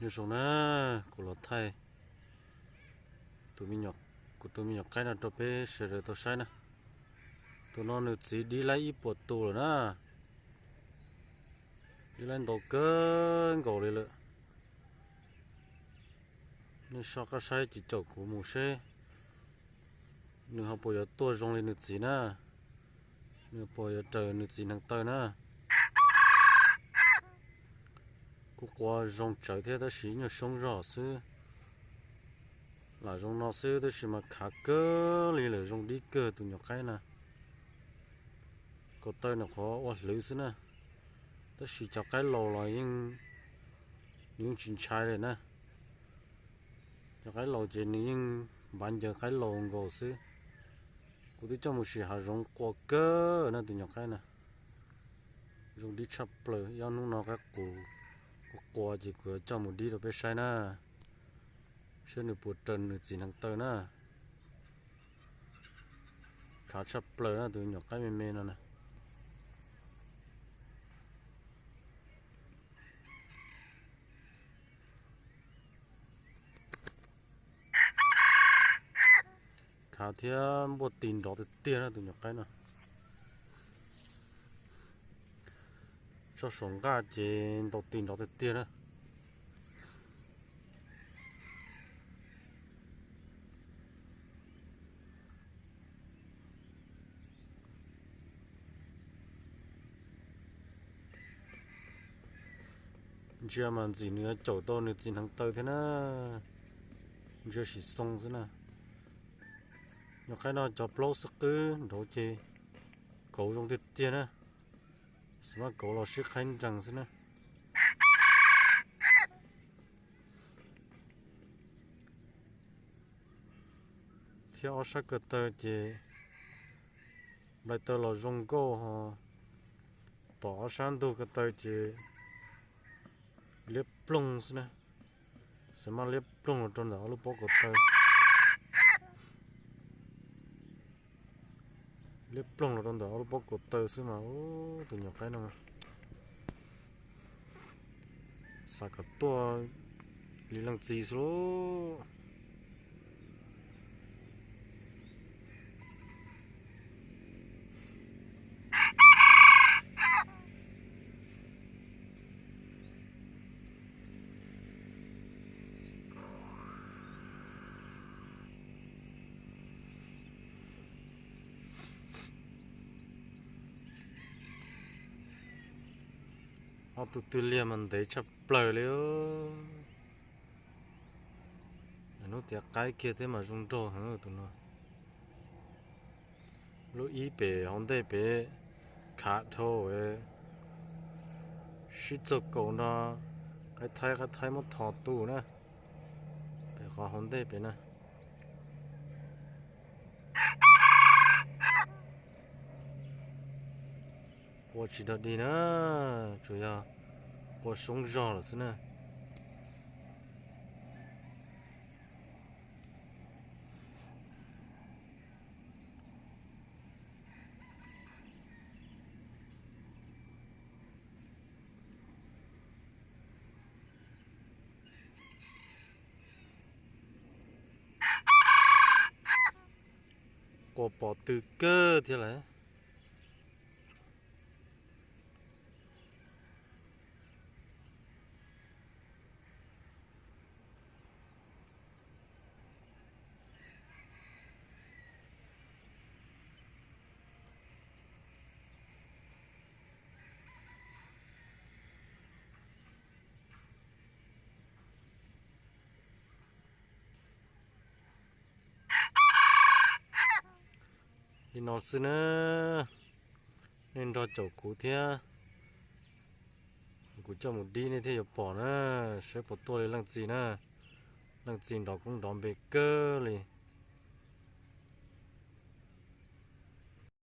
Nyob zoo na, kuv los thaij kuv tus me nyuam qaib no rau peb sawv daws tau saib na. Tus no nws txiv dib laib ib puas tus lawm na, dib laib ntau kawg nkaus li lawm. Nej soj qab saib ces caum kuv mus seb nws ho puas yuav tuaj zoo li nws txiv na, nws puas yuav raws nws txiv hneev taw na. Kuj qua zoo tsawv thiab tab sis nyuag soob zog xwb. Lam zoo no xwb tab sis mas khav kawg li lawm, zoo dib kawg tus nyuam qaib na. Kaus taw nws qhuav ua hlwv xwb na, tab sis cov qaib laus los yeej, nws yeej tsis ntshai li na. Cov qaib laus ces nws yeej npav ncaws qaib laus nkaus xwb. Kuv twb coj mus sim hav zoov qua kawg na tus nyuam qaib na. Zoo dib tshaj plaws, ib ob hnub no qaib qus qua qua ces kuv yuav coj mus dib rau peb saib na, saib nws puas raws nws txiv hneev taw na. Khav tshaj plaws na tus nyuam qaib me me no na. Khav thiab npuaj tis nrov tiag tiag na tus nyuam qaib no. Tso saum nqaj ces ntaus tis nrov tiag tiag na. Ntsia mas ntxim nws yuav caum tau nws txiv hneev taw thiab na. Ntsia sim xoo xwb na. Nyuam qaib no cov plaub xwb qwb nraud ces kauv zoo tiag tiag na. Xav mas kauv los sib qhaib nrees xwb na. Thiab ob sab ko taw ces nplai taw los zoo nkauj ho, tom ob sab ntug ko taw ces liab ploog xwb na. Xav mas liab ploog los rau ntawm ob lub pob ko taw. Liab ploog los rau ntawm ob lub pob ko taw xwb mas tus nyuam qaib no xav kom tuaj li leej txiv xwb lauj. Ob tug twg liag mas ntev tshaj plaws li. Hnub tiav qaib kiag thiab mas zoo nraug heev tus no. Lub ib pem hauv ntej pem khav dhau, sib txog kaus no, qaib thaib qaib thaib muab thos tu na. Pem qhov hauv ntej pem na. Qua tsis dog dig na, tsuas yog qua soob zog lawm xwb na. Qua pom tw kawg thiab lawm. Li no xwb na, nej nrog caum kuv thiab, kuv coj mus dib nej thiaj yuav pom na, saib puas tuaj li leej txiv na. Leej txiv nrov koob nrov npe kawg li.